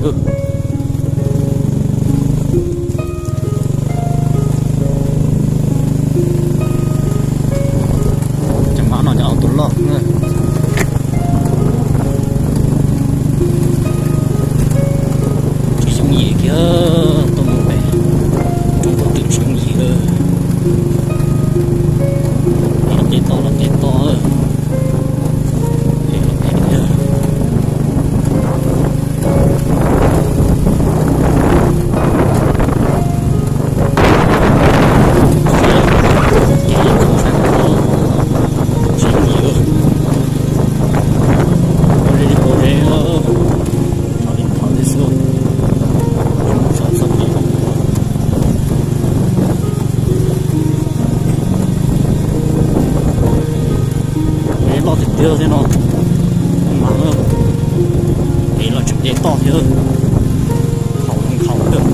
Cov mab no cov auto loj na. Tsis yooj yim kiag tuaj mus pem roob Kub Twm, tsis yooj yim. Los ces toj, los ces toj. Loj tiag tiag thiab no, mas es los tseem nce toj thiab, khaum khaum kawg.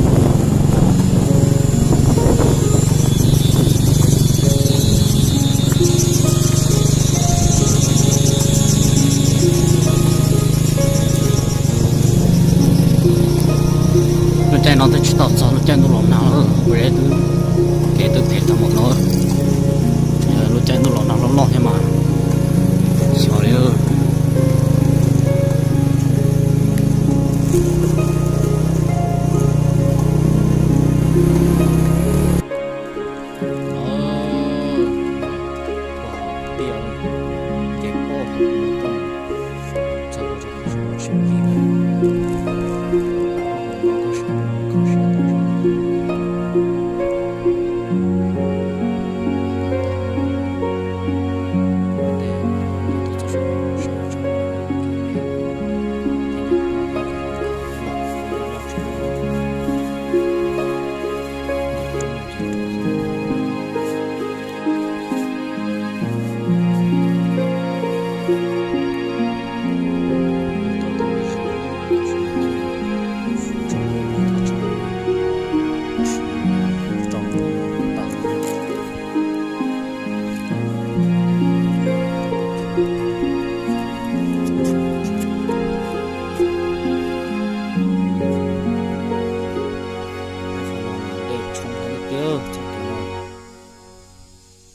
Lub caij no twb tsis tau txog lub caij ntuj los nag lawm, kuv zeb twb, kev twb phem tag npaum no. Yog lub caij ntuj los nag loj loj thiab mas xyov li.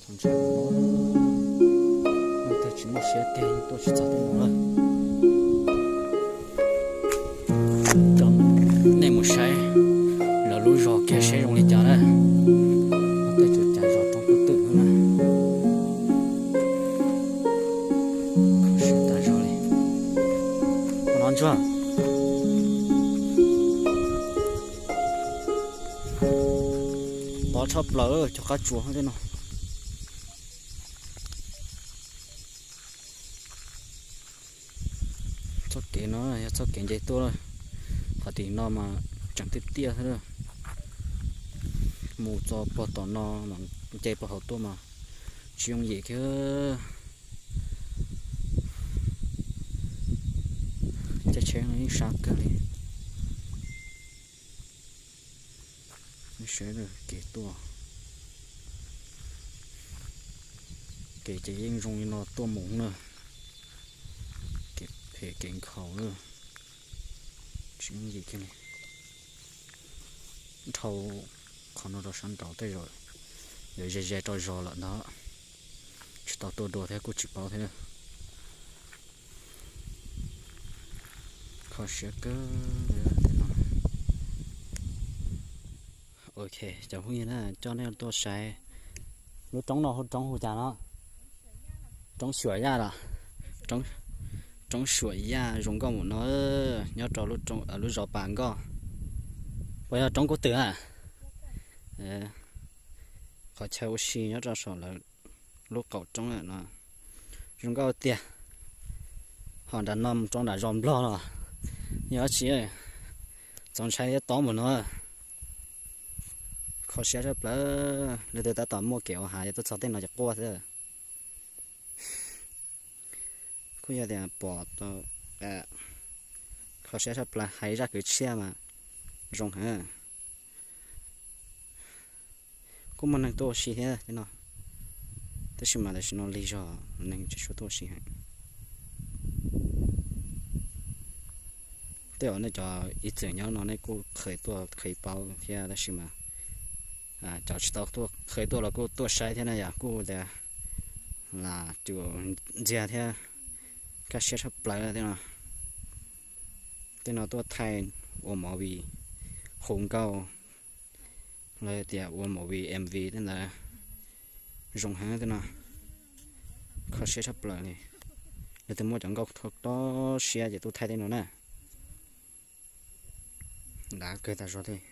Txog ntshe no, leej twg tsis muaj siab tiag yeej tuaj tsis txog tej no lawm. Coj nej mus saib lawv lub zos kiag saib zoo li cas na. Tej tsuas cas zos roob kub twm na. Kho siab tas zog li. Ua no ntsuag. Tov tshaj plaws cov qab tsuas tej no. Txoj kev no yog txoj kev nce tuaj, qhov tim no mas tseem tiaj tiaj xwb. Mus txog puag tom no mas nce puag hauv tuaj mas tsis yooj yim kiag. Caij tsheb no yeej sab kawg li. Saib kev tuaj, kev ces yeej zoo li no tuaj mus na. Kev phem kev nkhaus na, tsis yooj yim kiag li. Dhau qhov no rau sab nraud tej zaum yuav ze ze rau zos lawm ntag. Tsis tau tuaj dua thiab kuj tsis paub thiab. Kho siab kawg li tej no. Ok, cov phooj ywg na, coj nej tuaj saib lub roob no hu roob hu cas no? Roob Suam Yaj los? Roob Suam Yaj zoo nkauj mus no, nyob rau lub zos Pas Nkoj. Puas yog roob Kub Twm a? Qhov chaw ua si nyob rau saum lawv lub qaum roob no zoo nkauj tiag. Ho nram no mus rau nram zos Nplog los yog dab tsi, txaus ntshai thiab tob mus no. Kho siab tshaj plaws, leej twg tab tom muaj kev ua hav yog tuaj txog tej no ces quaj xwb. Kuj yog tias pom tau, kho siab tshaj plaws, hais zaj kwv txhiaj mas zoo heev. Kuj muaj neeg tuaj ua si thiab tej no, tab sis mas tam sim no lig zog neeg tsis tshua tuaj ua si heev. Tej zaum nej cov ib txwm nyob no nej kuj kheev tuaj kheev paub thiab tab sis mas cov tsis tau tuaj kheev tuaj los kuj tuaj saib thiab na yom, kuj tias lam cuam ntxiag thiab kaj siab tshaj plaws tej no. Tej no tuaj thaij ua movie hu nkauj, los tias ua movie M V tej ntawd zoo heev tej no. Kho siab tshaj plaws li. Leej twg muaj cov nkauj kho siab ces tuaj thaij tej no na. Dav kawg tas zog li.